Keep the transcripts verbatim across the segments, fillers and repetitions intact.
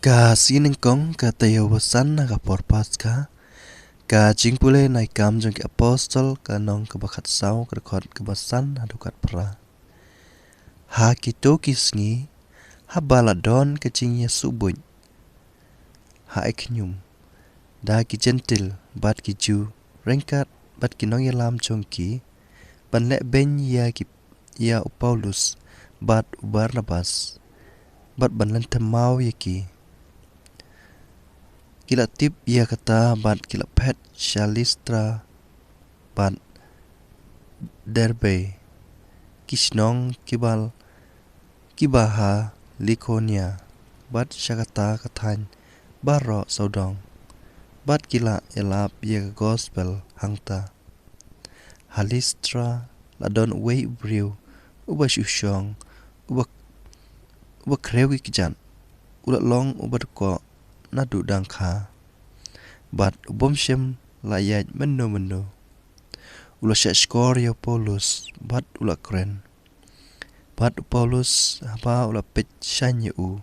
Ka sngi nyngkong ka taïew ba san ha ka por Paskha. Ka jingpule na i Kam jong ki Apostol, ka lynnong kaba khatsaw, ka dkhot kaba san haduh khatphra. Ha kito ki sngi, haba la don ka jingïasuhbuit ha i khñium da ki Jentil bad ki Jiw, ryngkat bad ki nongïalam jong ki, ban leh beiñ ïa ki, ïa u Paulus bad u Barnabas, bad ban lynthem maw ïa ki. Ki la tip ïa kata bad ki la phet sha Listra bad Derbe, ki shnong kiba, kiba ha Likonia, bad sha kata ka thaiñ baroh sawdong, bad ki la ïalap ïa ka gospel hangta. Ha Listra la don uwei u briew uba shu shong, uba, uba khrew ki kjat, u la long uba dkoh naduh dang kha, bad u bym shym la ïaid mynno mynno. U la shah shkor ïa u Paulus bad u la kren. Bad u Paulus, haba u la peit shaiñ ïa u,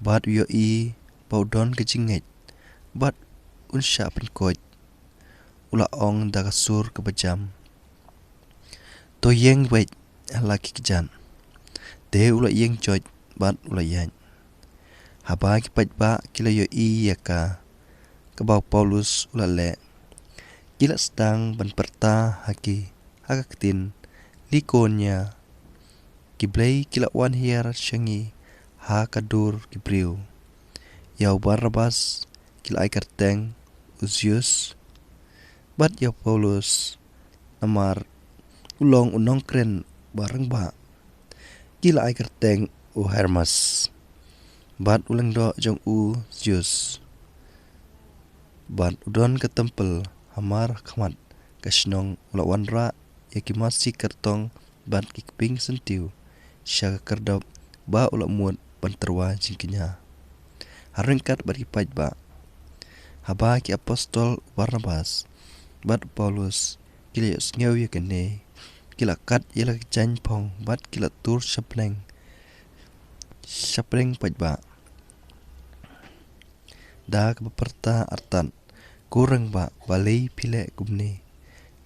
bad u ïohi ba u don ka jingngeit, bad un shah pynkoit, u la ong da ka sur kaba jam: "To ïeng beit ha la ki kjat." Te u la ïeng joit bad u la ïaid. Haba ki paidbah ki la ïohi ïa ka, kaba u Paulus u la leh, ki la sdang ban pyrta ha ki, ha ka ktien Likonia: "Ki blei ki la wan hiar sha ngi ha ka dur ki briew." Ïa u Barnabas ki la ai kyrteng u Zeus, bad ïa u Paulus, namar u long u nongkren ba rangbah, ki la ai kyrteng u Hermas, bad u lyngdoh jong u Zeus. Bad u don ka templ hamar khmat ka shnong. U la wanrah ïa ki masi kyrtong bad ki kpieng syntiew sha ka khyrdop, ba u la mut ban tyrwa jingkñia ha ryngkat bad ki paidbah. Haba ki apostol Barnabas bad Paulus ki la ïohsngew ïa kane, ki la kat ïa la ka jaiñphong bad ki la tur shaphrang, shaphrang paidbah da kaba pyrta artat: "Ko rangbah, balei phi leh kumne?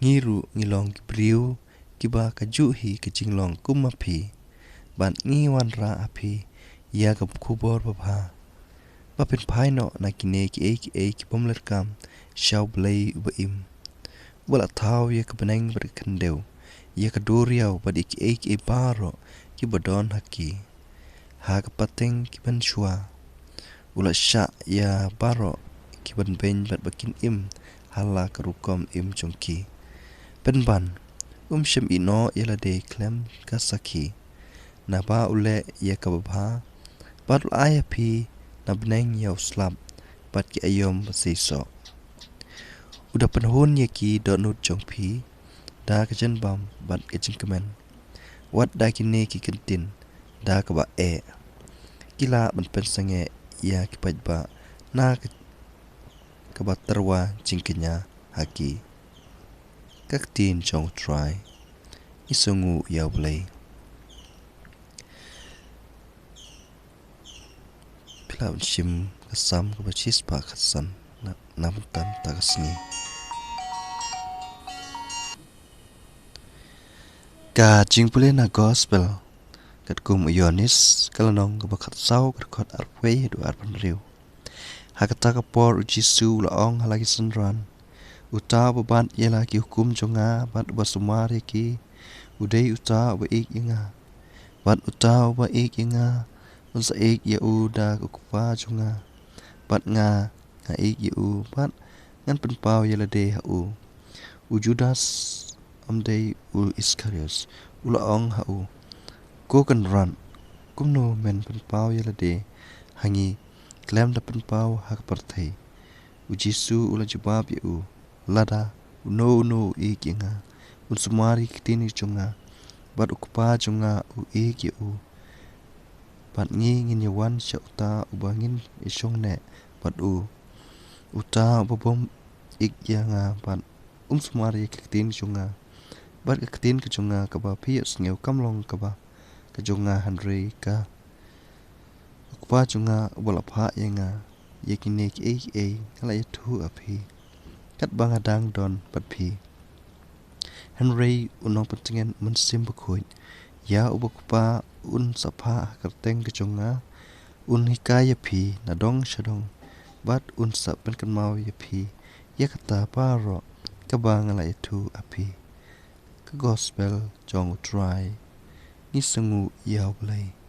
Ngi ruh ngi long ki briew kiba kajuh hi ka jinglong kum ma phi, bad ngi wanrah ha phi ïa ka khubor babha, ba phin phai noh na kine kiei kiei ki bymlyrkam sha u Blei uba im, uba la thaw ïa ka bneng bad ka khyndew, ïa ka duriaw bad ïa kiei kiei baroh kiba don ha ki." Ha ka pateng ki mynshuwa u la shah ïa baroh ki ban beiñ bad ba kin im ha la ka rukom im jong ki. Pynban, um shym ïehnoh ïa lade khlem ka sakhi, naba u leh ïa kaba bha, bad u la ai ha phi na bneng ïa u slap bad ki aïom ba seisoh. U da pynhun ïa ki dohnud jong phi da ka jingbam bad ka jingkmen. Wat da kine ki kyntien da kaba eh, ki lah ban pynsangeh ïa ki paidbah na ka, kaba tyrwa jingkñia ha ki. Ka ktien jong U Trai. Ngi sngewnguh ïa U Blei. Phi lah ban shim ka Salm kaba shispah khatsan na, na bynta kata ka sngi. Ka jingpule na Gospel katkum u Ïoannis, ka lynnong kaba khatsaw, ka dkhot arphew haduh arphew hynriew. Ha kata ka por U Jisu u la ong ha la ki synran: "Uta uba bat ïa la ki hukum jong nga bad uba sumar ïa ki, u dei uta uba ïeit ïa nga. Bad uta uba ïeit ïa nga, un sa ïeit ïa u da u Kpa jong nga. Bad nga, nga ïeit ïa u, bad ngan pynpaw ïa lade ha u." U Judas, ym dei u Iskariot, u la ong ha u: "Ko Kynrad, kumno men pynpaw ïa lade ha ngi khlem da pynpaw ha ka pyrthei?" U Jisu u la jubab ïa u: "Lada uno uno u ïeit ïa nga, un sumar ïa ki ktien jong nga, bad u Kpa jong nga u ïeit ïa u, bad ngi ngin ïa wan sha uta uba ngin ïa shong neh bad u. Uta uba bym ïeit ïa nga bad um sumar ïa ki ktien jong nga, bad ka ktien ka jong nga kaba phi ïohsngew kam long kaba ka jong nga, hynrei ka u Kpa jong nga uba la phah ïa nga, ïa kine kiei kiei nga la ïathuh ha phi katba nga dang don bad phi. Hynrei u Nongpyntngen Mynsiem Bakhuid, ïa uba u Kpa un sa phah ha kyrteng ka jong nga, un hikai ïa phi na dong sha dong, bad un sa pynkynmaw ïa phi ïa kata baroh kaba nga la ïathuh ha phi. Ka Gospel jong U Trai. Ngi sngewnguh ïa U Blei.